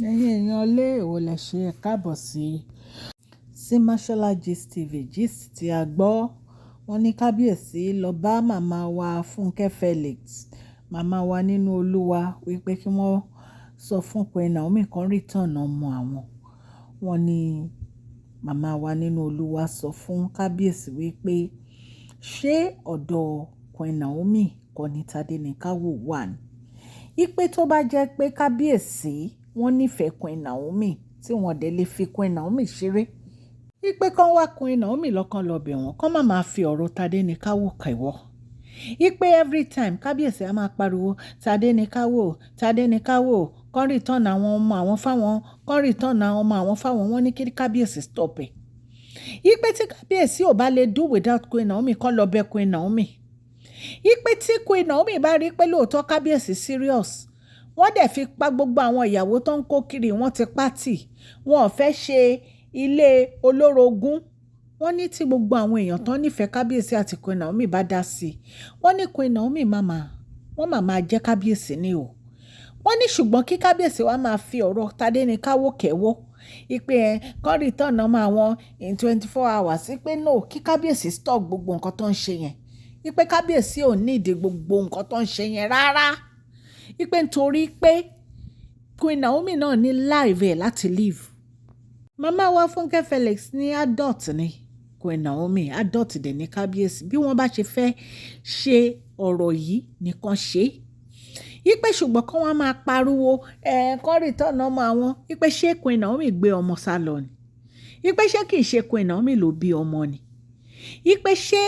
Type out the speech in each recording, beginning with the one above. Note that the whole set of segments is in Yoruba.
Ẹ̀yin èèyàn lé, èwo lẹ ṣe? Ẹ káàbọ̀ sí Mashola Gist TV. Gist tí a gbọ́, wọ́n ní kábíyèsí lọ bá màmá wa Fúnkẹ́ Felix, màmá wa nínú Olúwa, wípé kí wọ́n sọ fún Queen Naomi kan return ọmọ àwọn. Wọ́n ní màmá wa nínú Olúwa sọ fún kábíyèsí wípé ṣé ọ̀dọ̀ Queen Naomi kọ́ ni Tádéníkàwò wà ní? Wípé tó bá jẹ́ pé kábíyèsí wọ́n nífẹ̀ẹ́ Queen Naomi, tí wọ́n dẹ̀ lè fi Queen Naomi ṣeré, wípé kán wá Queen Naomi lọ́kàn lọ bẹ̀ wọ́n, kán má máa fi ọ̀rọ̀ Tádéníkàwò kẹwọ́. Wípé every time kábíyèsí a máa pariwo Tádéníkàwò, Tádéníkàwò, kán return àwọn ọmọ àwọn fáwọn, kán return àwọn ọmọ àwọn fáwọn. Wọ́n ní kí kábíyèsí stop ẹ̀. Wípé tí kábíyèsí ò bá lè do without Queen Naomi, kán lọ bẹ̀ Queen Naomi. Wípé tí Queen Naomi bá rí pé lóòótọ́ kábíyèsí serious, wọ́n dẹ̀ fi pa gbogbo àwọn ìyàwó tó ń kó kiri, wọ́n ti pátì, wọn ò fẹ́ ṣe ilé olórogún. Wọ́n ní tí gbogbo àwọn èèyàn tó nífẹ̀ẹ́ kábíyèsí àti Queen Naomi bá dá sí i, wọ́n ní Queen Naomi máa wọ́n máa jẹ́ kábíyèsí ní o. Wọ́n ní ṣùgbọ́n kí kábíyèsí wa máa fi ọ̀rọ̀ Tádéníkàwò kẹ́wọ́ ìpè ẹ̀ kán return ọmọ àwọn in 24 hours, ìpè no, kí kábíyèsí stop gbogbo nǹkan tó ń ṣe yẹn. Ìpè kábíyèsí ò ní ìdí gbogbo nǹkan tó ń ṣe yẹn rárá. Ìpè nítorí pé Queen Naomi náà ní life ẹ̀ láti live. Màmá wa Fúnkẹ́ Felix ní adult ni Queen Naomi, adult dẹ̀ ní kábíyèsí. Bí wọ́n bá ṣe fẹ́ ṣe ọ̀rọ̀ yìí nìkan ṣe. Ìpè ṣùgbọ́n kí wọ́n máa pariwo ẹ̀ kán return ọmọ àwọn. Ìpè ṣé Queen Naomi gbé ọmọ sálọ ni? Ìpè ṣé kìí ṣe Queen Naomi ló bí ọmọ ni? Ìpè ṣé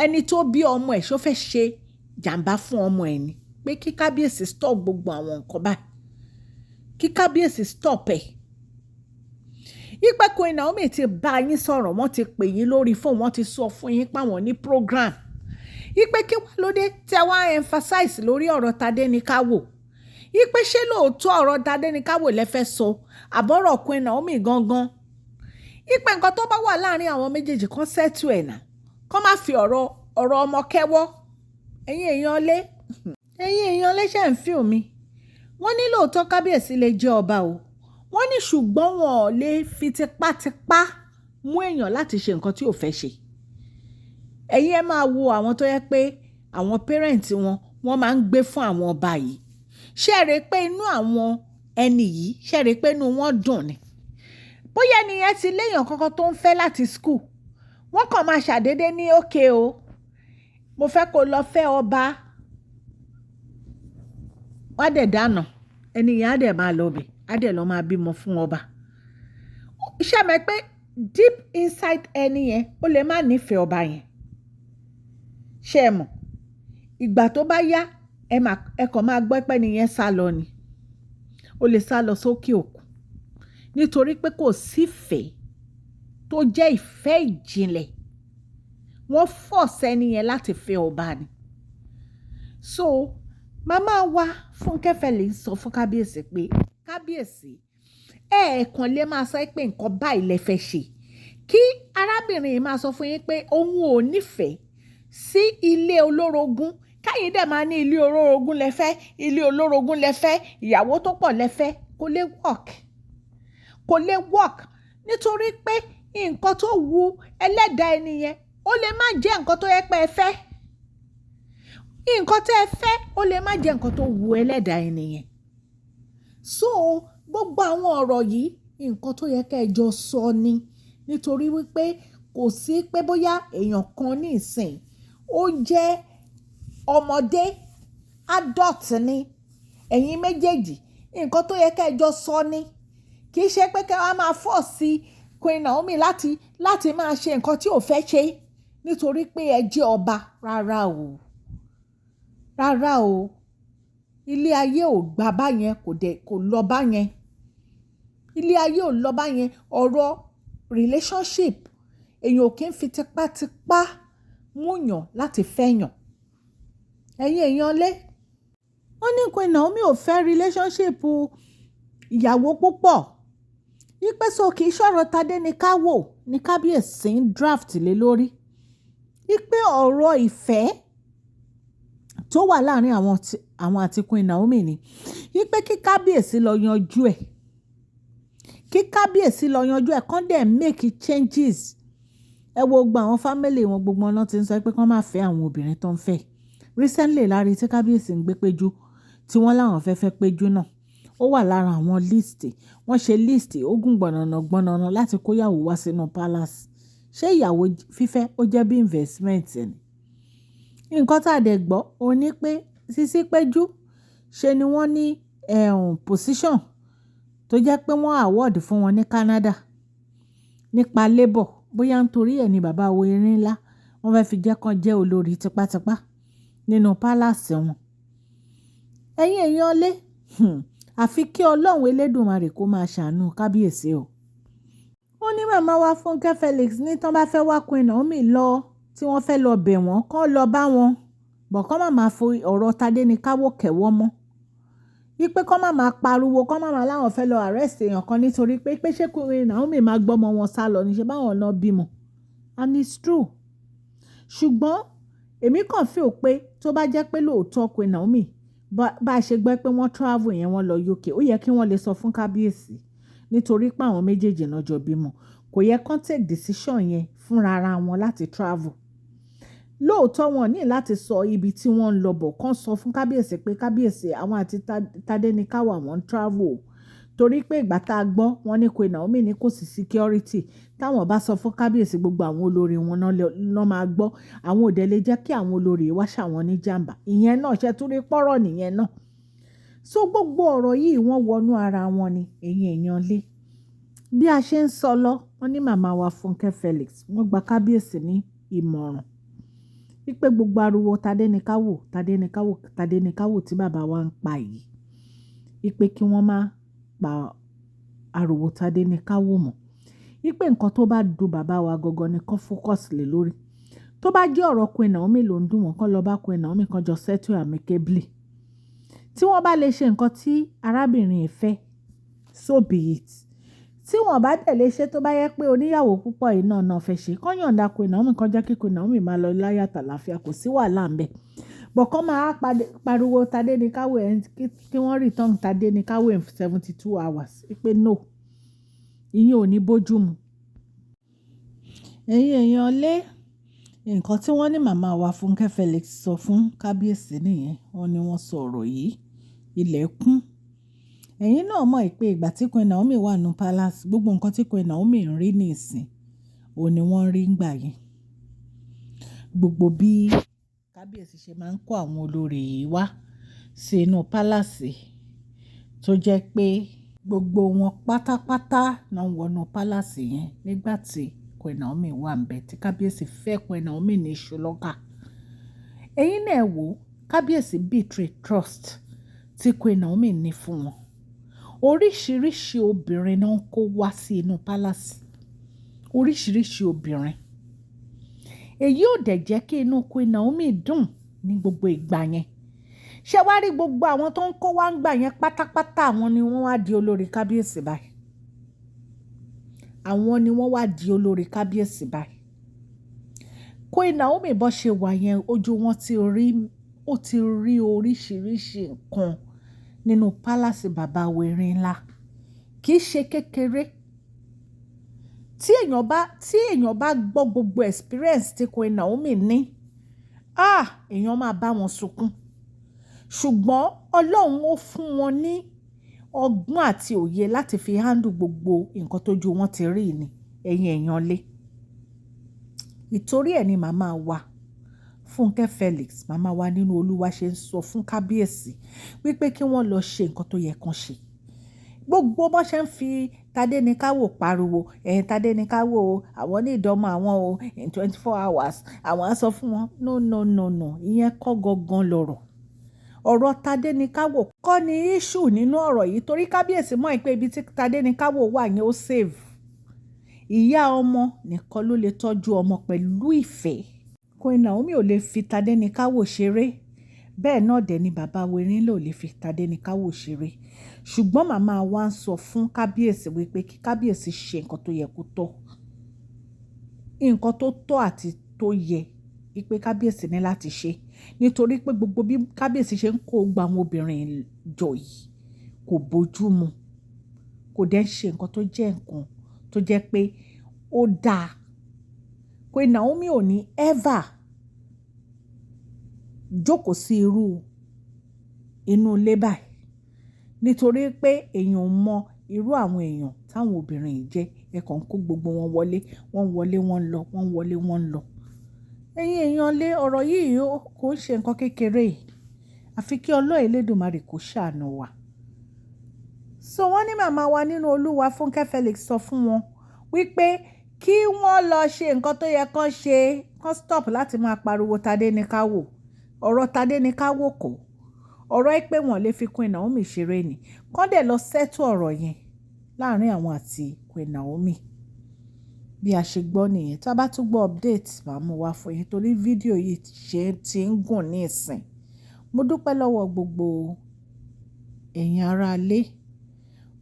ẹni tó bí ọmọ ẹ̀ ṣó fẹ́ ṣe jàǹbá fún ọmọ ẹ̀ ni? Pé kí kábíyèsí stop gbogbo àwọn nǹkan báyìí. Kí kábíyèsí stop ẹ̀. Wípé Queen Naomi ti bá yín sọ̀rọ̀, wọ́n ti pè yín lórí fóònù, wọ́n ti sọ fún yín páwọn ní program. Wípé kí wá lóde tí ẹ wá emphasize lórí ọ̀rọ̀ Tadéníkàwò? Wípé ṣé lóòótọ́ ọ̀rọ̀ Tadéníkàwò lẹ fẹ́ sọ, àbọ̀rọ̀ Queen Naomi gangan? Wípé nǹkan tó bá wà láàrin àwọn méjèèjì, kan settle ẹ̀ náà, kán má fi ọ̀rọ̀ ọmọ kẹ́wọ́. Ẹ̀yin èèyàn lé, ẹ̀yin èèyàn lé, ṣe ń feel mi? Wọ́n ní lóòótọ́ kábíyèsí lè jẹ́ ọba o. Wọ́n ní ṣùgbọ́n wọn ò lè fi tipátipá mú èèyàn láti ṣe nǹkan tí ò fẹ́ ṣe. Ẹ̀yin ẹ máa wo àwọn tó yẹ pé àwọn parent wọn, wọ́n máa ń gbé fún àwọn ọba yìí. Ṣé ẹ rí pé inú àwọn ẹni yìí, ṣé ẹ rí pé inú wọn dùn ni? Bóyá ẹni yẹn ti léèyàn kankan tó ń fẹ́ láti school, wọ́n kàn máa ṣàdédé ní, "Okay o, mo fẹ́ kó lọ fẹ́ ọba." Wọ́n á dẹ̀ dáná, ẹni yẹn á dẹ̀ máa lọ bẹ̀, á dẹ̀ lọ máa bímọ fún ọba. Ṣé ẹ mọ̀ pé deep inside ẹni yẹn, ó lè má nífẹ̀ẹ́ ọba yẹn? Ṣé ẹ mọ̀? Ìgbà tó bá yá, ẹ kàn máa gbọ́ pé ẹni yẹn sá lọ ni. Ó lè sá lọ sókè òkun. Nítorí pé kò sí ìfẹ́ tó jẹ́ ìfẹ́ ìjìnlẹ̀. Wọ́n force ẹni yẹn láti fẹ́ ọba ni. So, màmá wa Fúnkẹ́ Felix sọ fún kábíyèsí pé kábíyèsí, ẹ̀ẹ̀kan lè máa sọ pé nǹkan báyìí lẹ fẹ́ ṣe. Kí arábìnrin yìí máa sọ fún yín pé òun ò nífẹ̀ẹ́ sí ilé olórogún, káyìn dẹ̀ máa ní ilé olórogún lẹ fẹ́, ilé olórogún lẹ fẹ́, ìyàwó tó pọ̀ lẹ fẹ́. Kò lè work. Kò lè work. Nítorí pé nǹkan tó wu ẹlẹ́dàá ẹni yẹn, ó lè má jẹ́ nǹkan tó yẹ pé ẹ fẹ́. Nǹkan tí ẹ fẹ́, ó lè má jẹ́ nǹkan tó wu ẹlẹ́dàá ẹni yẹn. So gbogbo àwọn ọ̀rọ̀ yìí, nǹkan tó yẹ kí ẹ jọ sọ ni. Nítorí wípé kò sí pé bóyá èèyàn kan ní ìsìn, ó jẹ́ ọmọdé, adult ni. Ẹ̀yin méjèèjì, nǹkan tó yẹ kí ẹ jọ sọ ni. Kì í ṣe pé kí ẹ máa force Queen Naomi láti máa ṣe nǹkan tí ò fẹ́ ṣe nítorí pé ẹ jẹ́ ọba. Rárá o. Rárá o. Ilé ayé ò gbà báyẹn, kò dẹ̀, kò lọ báyẹn. Ilé ayé ò lọ báyẹn. Ọ̀rọ̀ relationship, èèyàn ò kí ń fi tipátipá mú yàn láti fẹ́ yàn. Ẹ̀yin èèyàn lé. Wọ́n ní Queen Naomi ò fẹ́ relationship ìyàwó púpọ̀. Wípé so kì í ṣọ̀rọ̀ Tadéníkàwò ní kábíyèsí ń draft lé lórí. Wípé ọ̀rọ̀ ìfẹ́ tó wà láàárín àwọn àti Queen Naomi ni. Wípé kí kábíyèsí lọ yanjú ẹ̀. Kí kábíyèsí lọ yanjú ẹ̀, kán dẹ̀ make changes. Ẹ wo gbogbo àwọn family wọn, gbogbo wọn náà ti ń sọ pé kí wọ́n má fẹ́ àwọn obìnrin tó ń fẹ́. Recently, lárí tí kábíyèsí ń gbé Péjú, tí wọ́n láwọn fẹ́ fẹ́ Péjú náà. Ó wà lára àwọn list. Wọ́n ṣe list ogún gbọ̀nàna gbọ̀nàna láti kó ìyàwó wá sínú palace. Ṣé ìyàwó fífẹ́ ó jẹ́ bí investment ni? Nǹkan tí a dẹ̀ gbọ́, òun ní pé Sisi Péjú ṣe ni wọ́n ní position tó jẹ́ pé wọ́n award fún wọn ní Canada nípa labour. Bóyá nítorí ẹ ní bàbá wo erin ńlá, wọ́n fẹ́ fi jẹ́ kí wọ́n jẹ́ olórí tipátipá nínú palace wọn. Ẹ̀yin èèyàn lé, àfi kí Ọlọ́run Elédùmarè kó máa ṣàánú kábíyèsí o. Wọ́n ní màmá wa Fúnkẹ́ Felix ní tí wọ́n bá fẹ́ wá Queen Naomi lọ, tí wọ́n fẹ́ lọ bẹ̀ wọ́n, kó lọ bá wọn. But kó má máa fi ọ̀rọ̀ Tadéníkàwọ́ kẹ́wọ́ mọ́. Wípé kó má máa pariwo, kó má máa láwọn fẹ́ lọ arrest èèyàn kan nítorí pé ṣé Queen Naomi máa gbọ́mọ wọn sálọ ní ṣe báwọn náà bímọ. And it's true. Ṣùgbọ́n èmi kàn feel pé tó bá jẹ́ pé lóòótọ́ Queen Naomi, bá a ṣe gbọ́ pé wọ́n travel yẹn, wọ́n lọ UK, ó yẹ kí wọ́n lè sọ fún kábíyèsí nítorí pé àwọn méjèèjì náà jọ bímọ. Kò yẹ kó take decision yẹn fúnra ara wọn láti travel. Lóòótọ́ wọn ní láti sọ ibi tí wọ́n ń lọ bọ̀, kàn sọ fún kábíyèsí pé kábíyèsí, àwọn àti Tadéníkàwọ́ àwọn ń travel o. Torí pé ìgbà tá a gbọ́ wọ́n ní Queen Naomi ní kò sí security. Táwọn bá sọ fún kábíyèsí, gbogbo àwọn olórí wọn náà máa gbọ́. Àwọn ò dẹ̀ lè jẹ́ kí àwọn olórí wá ṣàwọn ní jàmbá. Ìyẹn náà ṣe tún rí pọ́rọ̀ nìyẹn náà. So gbogbo ọ̀rọ̀ yìí wọ́n wọnú ara wọn ni, ẹ̀yin èèyàn lé. Bí a ṣe ń sọ lọ, wọ́n ní màmá wa Fúnkẹ́ Felix, wọ́n gba kábíyèsí ní ìmọ̀ràn wípé gbogbo ariwo Tadéníkàwọ́, Tadéníkàwọ́, Tadéníkàwọ́ tí bàbá wa ń pa yìí, wípé kí wọ́n má pa ariwo Tadéníkàwọ́ mọ́. Wípé nǹkan tó bá dùn bàbá wa gangan ni kó focus lé lórí. Tó bá jẹ́ ọ̀rọ̀ Queen Naomi ló ń dùn wọ́n, kó lọ bá Queen Naomi kan jọ settle amicably. Tí wọ́n bá lè ṣe nǹkan tí arábìnrin yìí fẹ́, so be it. Tí wọ́n bá dẹ̀ lè ṣe, tó bá yẹ pé oníyàwó púpọ̀ yìí náà náà fẹ́ ṣe, kó yọ̀ǹda Queen Naomi, kan jẹ́ kí Queen Naomi máa lọ láyọ̀ àtàlàáfíà, kò sí wàhálà ńbẹ. But kó máa pariwo Tadéníkàwọ́ ẹ̀ kí wọ́n return Tadéníkàwọ́ in 72 hours. Wípé no, ìyẹn ò ní bójú mu. Ẹ̀yin èèyàn lé, nǹkan tí wọ́n ní màmá wa Fúnkẹ́ Felix sọ fún kábíyèsí nìyẹn. Wọ́n ní wọ́n sọ ọ̀rọ̀ yìí, ilẹ̀ kún. Ẹ̀yin náà mọ̀ pé ìgbà tí Queen Naomi wà nínú palace, gbogbo nǹkan tí Queen Naomi ń rí nísìn, òun ni wọ́n ń rí nígbà yẹn. Gbogbo bí kábíyèsí ṣe máa ń kó àwọn olórí yìí wá sí inú palace, tó jẹ́ pé gbogbo wọn pátápátá náà wọ inú palace yẹn nígbà tí Queen Naomi wà níbẹ̀, tí kábíyèsí fẹ́ Queen Naomi ní iṣu lọ́kà. Ẹ̀yin náà wò, kábíyèsí betray trust tí Queen Naomi ní fún wọn. Oríṣiríṣi obìnrin náà ń kó wá sí inú palace. Oríṣiríṣi obìnrin. Èyí ò dẹ̀ jẹ́ kí inú Queen Naomi dùn ní gbogbo ìgbà yẹn. Ṣé wá rí gbogbo àwọn tó ń kó wá ń gbà yẹn pátápátá, àwọn ni wọ́n wá di olórí kábíyèsí báyìí. Àwọn ni wọ́n wá di olórí kábíyèsí báyìí. Queen Naomi bó ṣe wà yẹn, ojú wọn ti rí, ó ti rí oríṣiríṣi nǹkan nínú palace bàbá wa erin ńlá. Kì í ṣe kékeré. Tí èèyàn bá gbọ́ gbogbo experience tí Queen Naomi ní, ah, èèyàn máa bá wọn sunkún. Ṣùgbọ́n Ọlọ́run ó fún wọn ní ọgbọ́n àti òye láti fi handle gbogbo nǹkan tó ju wọn ti rí ni, ẹ̀yin èèyàn lé. Ìtorí ẹ ni màmá wa Fúnkẹ́ Felix, màmá wa nínú Olúwa, ṣe ń sọ fún kábíyèsí wípé kí wọ́n lọ ṣe nǹkan tó yẹ kan ṣe. Gbogbo bó ṣe ń fi Tadéníkàwọ́ pariwo, ẹ̀yin Tadéníkàwọ́ o, àwọn ní ìdánmọ̀ àwọn o in 24 hours. Àwọn á sọ fún wọn, no, no, no, no, ìyẹn kọ́ gangan lọ̀rọ̀. Ọ̀rọ̀ Tadéníkàwọ́ kọ́ ni issue nínú ọ̀rọ̀ yìí, torí kábíyèsí mọ̀ pé ibi tí Tadéníkàwọ́ wà yẹn ó safe. Ìyá ọmọ nìkan ló lè tọ́jú ọmọ pẹ̀lú ìfẹ́. Queen Naomi ò lè fi Tadéníkàwọ́ ṣeré. Bẹ́ẹ̀ náà dẹ̀ ni bàbá wa Erinlá ò lè fi Tadéníkàwọ́ ṣeré. Ṣùgbọ́n màmá wa ń sọ fún kábíyèsí wípé kí kábíyèsí ṣe nǹkan tó yẹ kó tọ́. Nǹkan tó tọ́ àti tó yẹ wípé kábíyèsí ní láti ṣe. Nítorí pé gbogbo bí kábíyèsí ṣe ń kó gbogbo àwọn obìnrin jọ yìí kò bójú mu. Kò Kò dẹ̀ ṣe nǹkan tó jẹ́ nǹkan tó jẹ́ pé ó dáa. Queen Naomi ò ní ever jókòó sí irú inú ilé báyìí, nítorí pé èèyàn ò mọ irú àwọn èèyàn táwọn obìnrin yìí jẹ́. Ẹ kàn kó gbogbo wọn wọlé, wọ́n wọlé, wọ́n lọ, wọ́n wọlé, wọ́n lọ. Ẹ̀yin èèyàn lé, ọ̀rọ̀ yìí kò ń ṣe nǹkan kékeré. Àfi kí Ọlọ́run Elédùmarè kó ṣàánú wa. So wọ́n ní màmá wa nínú Olúwa Fúnkẹ́ Felix sọ fún wọn wípé kí wọ́n lọ ṣe nǹkan tó yẹ kán ṣe, kán stop láti máa pariwo Tadé ní ká wò. Ọ̀rọ̀ Tadé ní ká wò kọ́. Ọ̀rọ̀ ẹ pé wọ́n lè fi Queen Naomi ṣeré ni. Kán dẹ̀ lọ settle ọ̀rọ̀ yẹn láàárín àwọn àti Queen Naomi. Bí a ṣe gbọ́ nìyẹn. Tí a bá tún gbọ́ update, màá mú wá fún yín torí fídíò yìí ṣe tí ń gùn ní ìsìn. Mo dúpẹ́ lọ́wọ́ gbogbo ẹ̀yin ará ilé.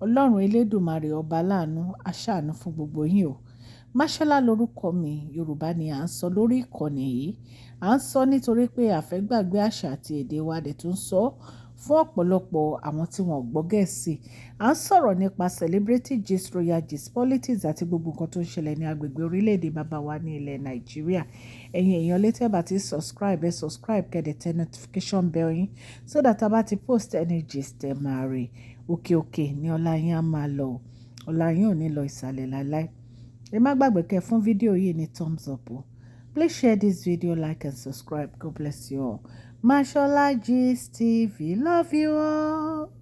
Ọlọ́run Elédùmarè ọba láàánú, á ṣàánú fún gbogbo yín o. Máṣọ́lá lórúkọ mi, Yorùbá ni à ń sọ lórí ìkànnì yìí. À ń sọ nítorí pé a fẹ́ gbàgbé àṣà àti èdè wa, dẹ̀ tún sọ fún ọ̀pọ̀lọpọ̀ àwọn tí wọ́n gbọ́ Gẹ̀ẹ́sì. À ń sọ̀rọ̀ nípa celebrity gist, royal gist, politics àti gbogbo nǹkan tó ń ṣẹlẹ̀ ní agbègbè orílẹ̀-èdè bàbá wa ní ilẹ̀ Nàìjíríà. Ẹ̀yin èèyàn lé, tí ẹ bá ti subscribe, ẹ subscribe, kẹ́ dẹ̀ tẹ notification bell yín so that a bá ti post any gist, ẹ máa rí. Òkè òkè ní ọlá yín á máa lọ. Ọlá yín ò ní lọ ìsàlẹ̀ láíláí. Ẹ má gbàgbé kẹ́ fún fídíò yìí ní thumbs up o. Please share this video, like and subscribe. God bless you all. Mashola Gist TV. Love you all.